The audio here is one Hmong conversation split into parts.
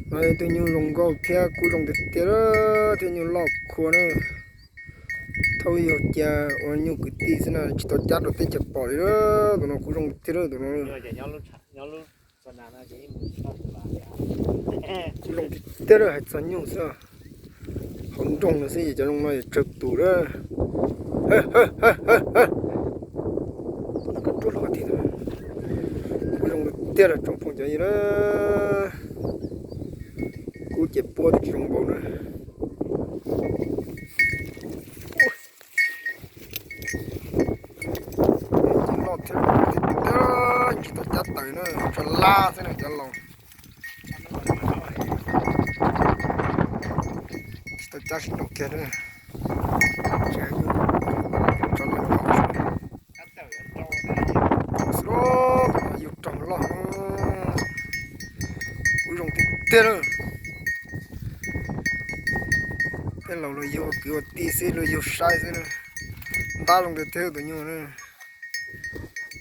No tus nyuj zoo nkauj thiab kub zoo tiag tiag, thiab nyuj loj khuav na. Thaum yog cia ua nyuj kwv tij xwb na tsis tau cab rau teb chaws pom li. Tus no kub zoo tiag tus no. Kub zoo tiag tiag hais txog nyuj xwb. Hauv nroog no xwb ces cov zoo no yog tsawg tus lawm. Kub zoo tiag tiag tsoom phooj cov ywg na. Kub ces puab twb tsis zoo npaum na. Loj thiab tiag tiag, tsis tau cab tawm na, tsho laj xwb na cov laus. Tsis tau cab sib nraus kiag na. Xwb, yus raug loj, kub zoo tiag tiag na. Tej laus luag yug ua kwv ua tij xwb luag yug saib xwb na. Ntab zoo tiag tiag tus nyuj na.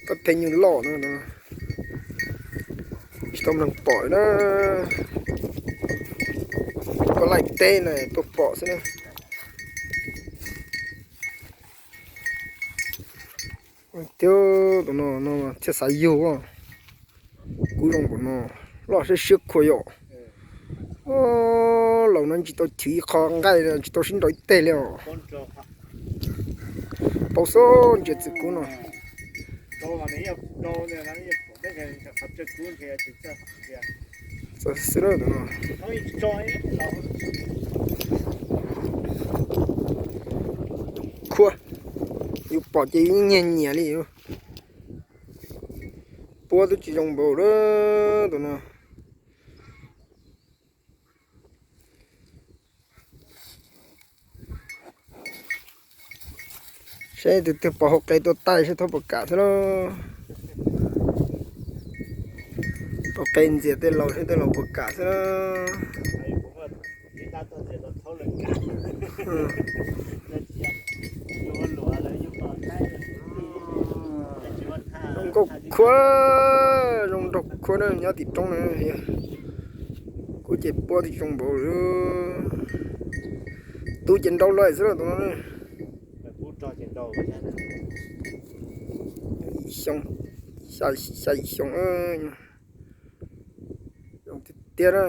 Koj pheej nyuj loj na, tsis tau mloog pom na. Koj laij teb na tuaj pom xwb na. Tiag, tus no no thiaj xav yug. Kub zoo npaum no, loj siab siab khuav yom. Laus no tsis tau chwv ib qho nqaij, tsis tau sib nraus ib teg li os. Paub xwb ntsia txwm kub no. Xwb no. Khuav, yus pom ces yus nyiag nyiam li. Puab twb tsis zoo npaum li tus no. Saib tus twg pom hauv qe tuaj taij saib thaub puas kam xwb lauj. Tau qe ntxias tej laus saib tej laus puas kam xwb lauj. Zoo nkauj khuav, zoo nraug khuav na nyob tim roob na. Kub ces puab twb zoo npaum li. Tub ces nrau lawm xwb lauj tus no. Xyoo, xya yim xyoo, zoo tiag tiag na.